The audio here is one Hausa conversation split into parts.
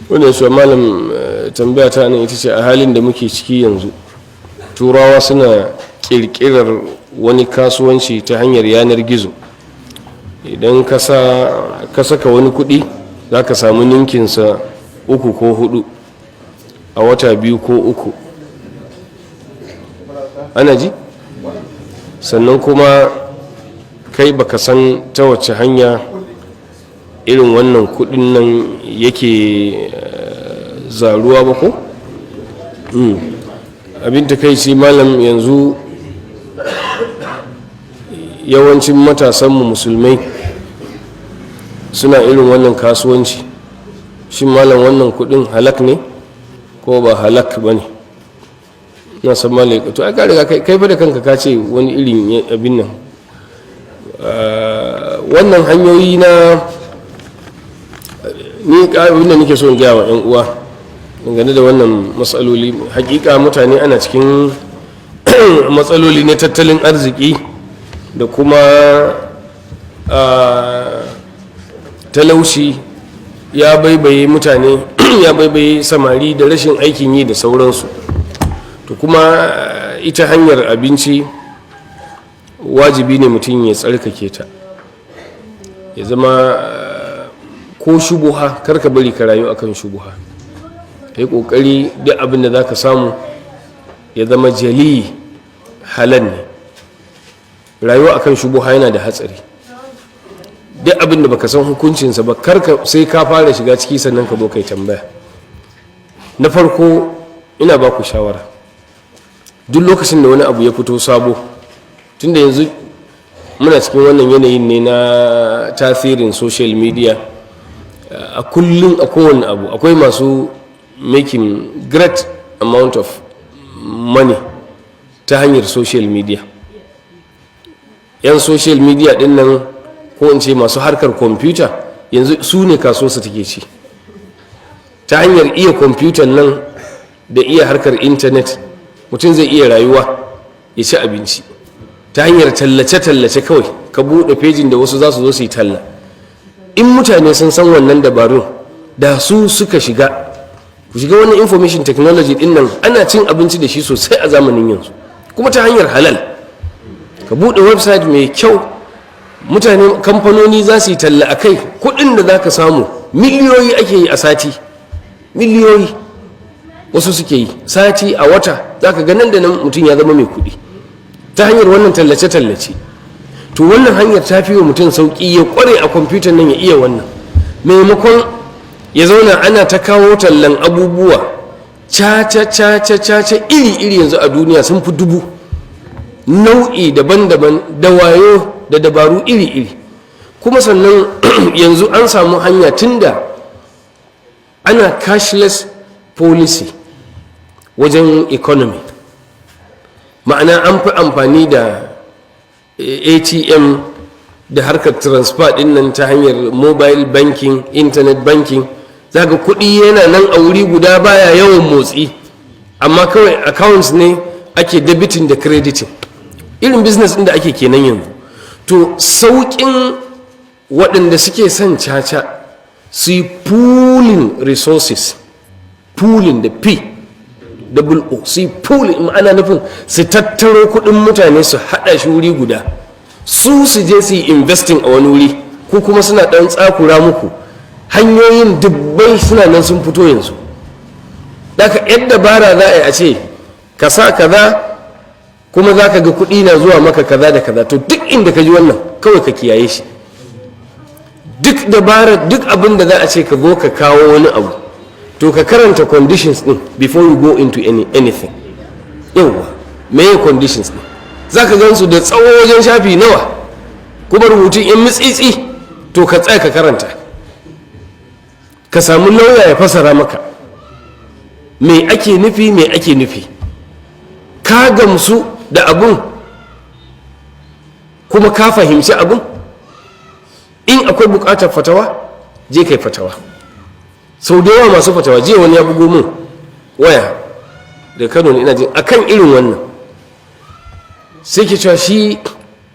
Wannan shi, malam, tambaya ta nan ita ce, a halin da muke ciki yanzu, Turawa suna kirkirar wani kasuwanci ta hanyar yanar gizo. Idan ka saka wani kuɗi, za ka samu ninkinsa uku ko hudu a wata 2 ko 3. Ana ji? Sannan kuma kai baka san ta wace hanya irin wannan kudin nan yake zaruwa ba ko? Abin takaici, malam, yanzu yawancin matasanmu Musulmai suna irin wannan kasuwanci. Shin malam, wannan kudin halak ne ko ba halak ba ne? Na san malam, to ai ka riga kai fa da kanka ka ce wani irin abin nan, wannan hanyoyi na ni. Abin da nake so in gaya wa 'yan uwa dangane da wannan matsaloli, hakika mutane ana cikin matsaloli na tattalin arziki da kuma talauci ya baibaye mutane, ya baibaye samari, da rashin aikin yi da sauransu. To kuma ita hanyar abinci wajibi ne mutum ya tsarkake ta, ya zama ko shubuha karka bari ka rayu akan shubuha. Ka yi ƙoƙari duk abin da za ka samu ya zama jali, halal ne. Rayuwa akan shubuha yana da hatsari. Duk abin da baka san hukuncinsa ba, karka sai ka fara shiga ciki sannan ka zo kai tambaya. Na farko, ina ba ku shawara, duk lokacin da wani abu ya fito sabo, tunda yanzu muna cikin wannan yanayin ne na tasirin social media, a kullum a kowane abu akwai masu making great amount of money ta hanyar social media. Yan social media din nan, ko in ce masu harkar kwamfuta, yanzu su ne kasuwarsa take ci. Ta hanyar iya kwamfutan nan da iya harkar intanet, mutum zai iya rayuwa ya ci abinci ta hanyar tallace-tallace. Kawai ka buɗe fejin da wasu za su zo su yi talla. In mutane sun san wannan dabarun da su suka shiga, ku shiga wannan information technology din nan, ana cin abinci da shi sosai a zamanin yanzu, kuma ta hanyar halal. Ka buɗe website mai kyau, mutane, kamfanoni za su yi talla a kai. Kuɗin da za ka samu, miliyoyi ake yi a sati, miliyoyi wasu suke yi sati, a wata za ka ga nan da nan mutum ya zama mai kuɗi ta hanyar wannan tallace-tallace. To wannan hanyar ta fi wa mutum sauƙi, ya ƙware a kwamfutan nan, ya iya wannan, maimakon ya zauna ana ta kawo tallan abubuwa caca caca caca iri-iri. Yanzu a duniya sun fi 1000, nau'i daban-daban, da wayo da dabaru iri-iri. Kuma sannan yanzu an samu hanya, tunda ana cashless policy wajen economy, ma'ana an fi amfani da ATM da harkar transfer din nan ta hanyar mobile banking, internet banking. Zaka kuɗi yana nan a wuri guda, baya yawan motsi, amma kawai accounts ne ake debiting da crediting. Irin business ɗin da ake kenan yanzu. To sauƙin waɗanda suke son caca su yi pooling resources, pooling da P double O, su yi pooling, ma'ana nufin su tattaro kuɗin mutane, su haɗa shi wuri guda, su su je su yi investing a wani wuri, ko kuma suna ɗan tsakura muku. Hanyoyin dubbai suna nan sun fito yanzu. Daga yadda bara za a yi a ce ka sa kaza, kuma za ka ga kuɗi na zuwa maka kaza da kaza. To duk inda ka ji wannan, kawai ka kiyaye shi. Duk dabara, duk abin da za a ce ka zo ka kawo wani abu, to ka karanta conditions din before you go into anything. Yauwa, meye conditions din? Za ka gansu da tsawo, wajen shafi nawa, kuma rubutun in mitsitsi. To ka tsaya ka karanta, ka samu lauya ya fasara maka me ake nufi, me ake nufi. Ka gamsu da abun kuma ka fahimci abun, in akwai bukatar fatawa, je kai fatawa. Sau da yawa masu fatawa, jiya wani ya bugo min waya da Kano ne ina jin, akan irin wannan, sai ke cewa shi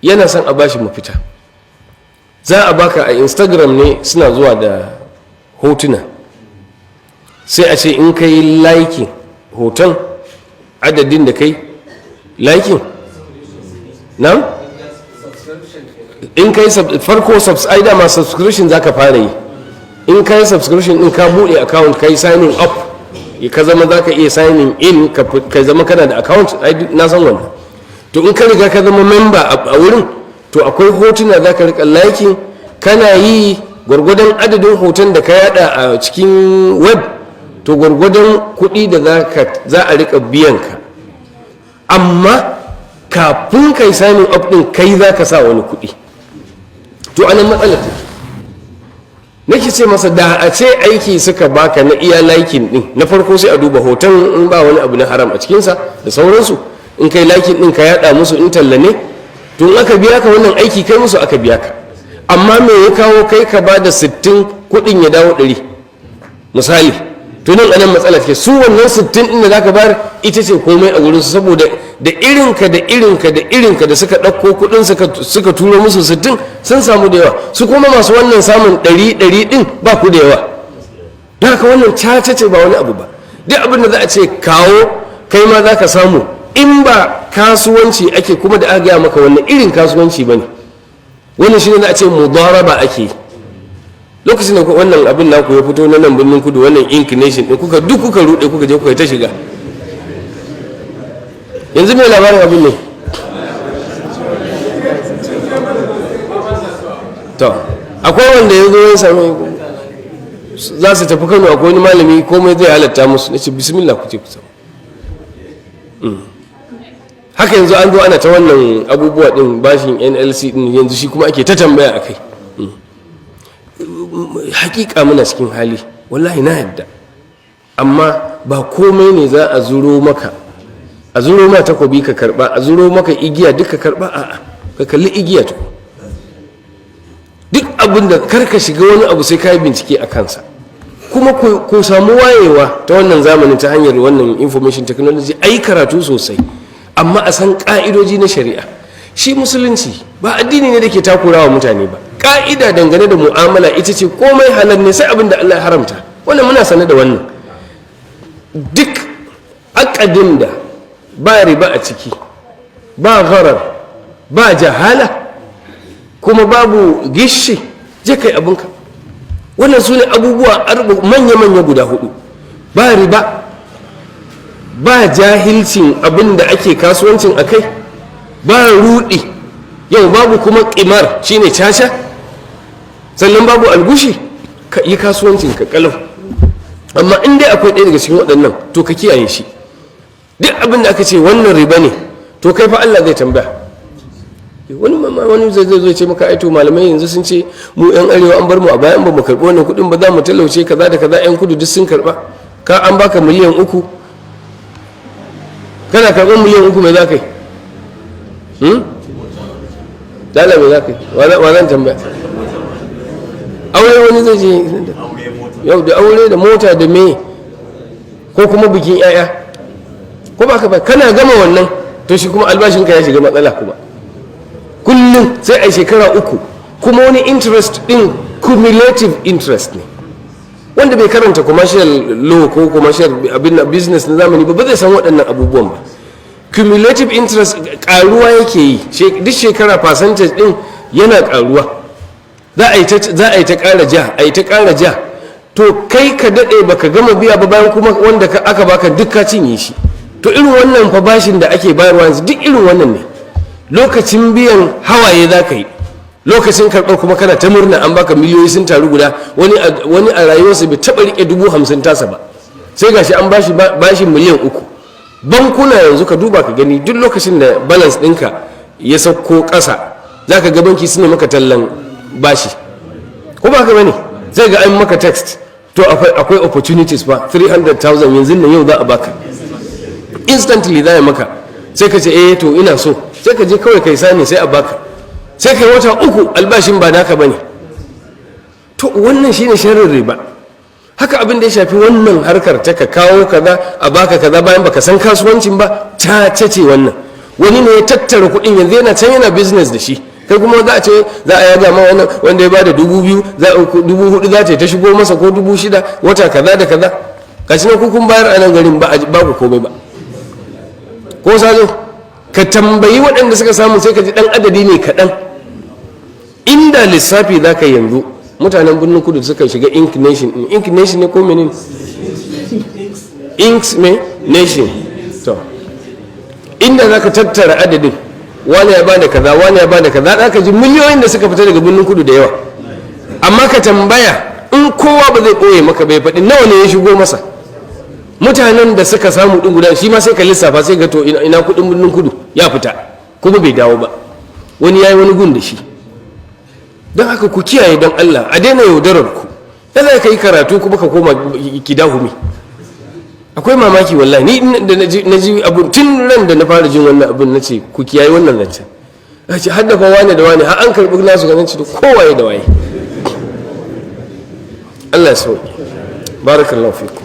yana son a bashi mafita. Za a baka a Instagram ne, suna zuwa da hotuna. Sai a ce in ka yi liking hoton, adadin da kai liking na in kai farko, ai dama subscription za ka fara yi. In ka yi subscription in ka buɗe account, ka yi signing up, ka zama za ka iya signing in, ka zama kana da account. Ai na san wannan. To, in ka riga ka zama member a wurin, to akwai hotuna za ka rika liking. Kana yi, gwargwadon adadin hoton da ka yada a cikin web, to gwargwadon kuɗi da za a rika biyan ka. Amma kafin kai signing up din, kai za ka sa wani kuɗi. To, anan matsalar take. Nake ce masa, da a ce aiki suka baka na iya liking din, na farko sai a duba hoton, in ba wani abu na haram a cikinsa da sauransu, in kai liking din ka yada musu, in talla ne, to in aka biya ka, wannan aiki kai musu aka biya ka. Amma me ya kawo kai ka ba da 60, kudin ya dawo 100, misali? To, nan anan matsala take. Su wannan 60 din da zaka bayar ita ce komai a gurin su, saboda da irinka da irinka da irinka da suka ɗauko kuɗin suka turo musu 60, sun samu da yawa. Su kuma masu wannan samun 100 100 din ba ku da yawa. Don haka wannan caca ce, ba wani abu ba. Duk abin da za a ce kawo, kai ma za ka samu, in ba kasuwanci ake kuma da aka gaya maka wannan irin kasuwanci ba ne. Wannan shi ne za a ce mudaraba ake yi. Lokacin da wannan abin naku ya fito na nan Birnin Kudu, wannan inclination din, kuka duk kuka rude, kuka je kuka ta shiga. Yanzu mai labarin abin ne? To, akwai wanda ya zo ya sami za su tafi Kano, akwai wani malami, komai zai halatta musu. Na ce, "Bismillah, ku ce ku samu." Haka yanzu an zo ana ta wannan abubuwa din, bashin NLC din, yanzu shi kuma ake ta tambaya akai. Hakika muna cikin hali, wallahi na yadda, amma ba komai ne za a zuro maka, a zuro ma takobi ka karba, a zuro maka igiya duka karba. A'a, ka kalli igiya. To, duk abin da kar ka shiga wani abu sai ka yi bincike a kansa. Kuma ku samu wayewa ta wannan zamanin ta hanyar wannan information technology, ai karatu sosai, amma a san ka'idoji na shari'a. Shi Musulunci ba addini ne da ke takurawa mutane ba. Ka'ida dangane da mu'amala ita ce komai halal ne sai abin da Allah ya haramta. Wannan muna sane da wannan. Duk akadin da ba riba a ciki, ba gharar, ba jahala, kuma babu gishi, je kai abinka. Wannan su ne abubuwa manya-manya guda hudu: ba riba, ba jahilcin abin da ake kasuwancin a kai, ba rudi, yau babu kuma kimar, shine caca, sannan babu algushi. Ka yi kasuwancin ka kalau. Amma in dai akwai ɗaya daga cikin waɗannan, to ka kiyaye shi. Duk abin da aka ce wannan riba ne, to kai fa Allah zai tambaya. Wani zai zo ce maka, "Ai to malamai yanzu sun ce mu yan Arewa an bar mu a bayan, ba mu karɓi wannan kuɗin ba za mu talauce, kaza da kaza, yan kudu duk sun karɓa." Ka an baka miliyan 3, kana karɓar miliyan 3, mai za ka yi? Dala, mai za ka yi? Wa zan tambaya? Aure wani zai je yau, da aure da mota da me, ko kuma bikin 'ya'ya, ko ba ka ba? Kana gama wannan, to shi kuma albashinka ya shiga matsala. Kuma kullum sai a shekara 3, kuma wani interest din cumulative interest ne. Wanda bai karanta commercial law ko commercial abin business na zamani ba, ba zai san waɗannan abubuwan ba. Cumulative interest karuwa yake yi duk shekara, percentage din yana karuwa. Za a yi ta ƙara ja, a yi ta ƙara ja. To, kai ka daɗe baka gama biya ba, bayan kuma wanda aka baka duk ka cinye shi. To, irin wannan fa bashin da ake bayarwa yanzu, duk irin wannan ne. Lokacin biyan hawaye za ka yi, lokacin karɓar kuma kana ta murna an baka miliyoyi sun taru guda. Wani a rayuwarsa bai taɓa riƙe 50,000 tasa ba, sai gashi an bashi bashin miliyan 3. Bankuna yanzu ka duba ka gani, duk lokacin da balance ɗinka ya sauko ƙasa, za ka ga banki su ne maka tallan bashi, ko ba ka bane? Zai ga an maka text, to akwai opportunities ba, 300,000 yanzu nan yau za a baka instantly, za a maka. Sai ka ce, "Eh, to ina so." Sai ka je kawai kai sani, sai a baka. Sai kai wata 3 albashin ba naka bane. To, wannan shine sharrin riba. Haka abin da ya shafi wannan harkar ta ka kawo kaza a baka kaza bayan baka san kasuwancin ba, ta ce wannan wani ne ya tattara kuɗin, yanzu yana can yana business da shi. Kai kuma za a ce za a yaga ma wannan wanda ya bada 2,000, 4,000 za ta shigo masa, ko 6,000 wata, kaza da kaza. Gashi na kun bayar a nan garin, ba ba ku komai ba. Ko sajo ka tambayi waɗanda suka samu, sai ka ji ɗan adadi ne kaɗan. Inda lissafi za ka yanzu, mutanen Birnin Kudu suka shiga Ink Nation, Ink Nation ne ko menene, Inks me Nation, to inda za ka tattara adadin, wani ya bada kaza, wani ya bada kaza, za ka ji miliyoyin da suka fita daga Birnin Kudu da yawa. Amma ka tambaya, in kowa ba zai ɓoye maka bai faɗi nawa ne ya shigo masa, mutanen da suka samu ɗin guda, shi ma sai ka lissafa, sai ga to ina kuɗin Birnin Kudu ya fita kuma bai dawo ba, wani ya yi wani gun da shi. Don haka ku kiyaye, don Allah a daina yaudarar ku. Da ka yi karatu kuma ka koma kidahumi, akwai mamaki wallahi. Ni da na ji abun, tun ran da na fara jin wannan abun, na ce ku kiyaye wannan zancen. A ce har da fa wane da wane har an karɓi nasu, ganin ci kowaye da waye. Allah ya sauke. بارك الله فيكم.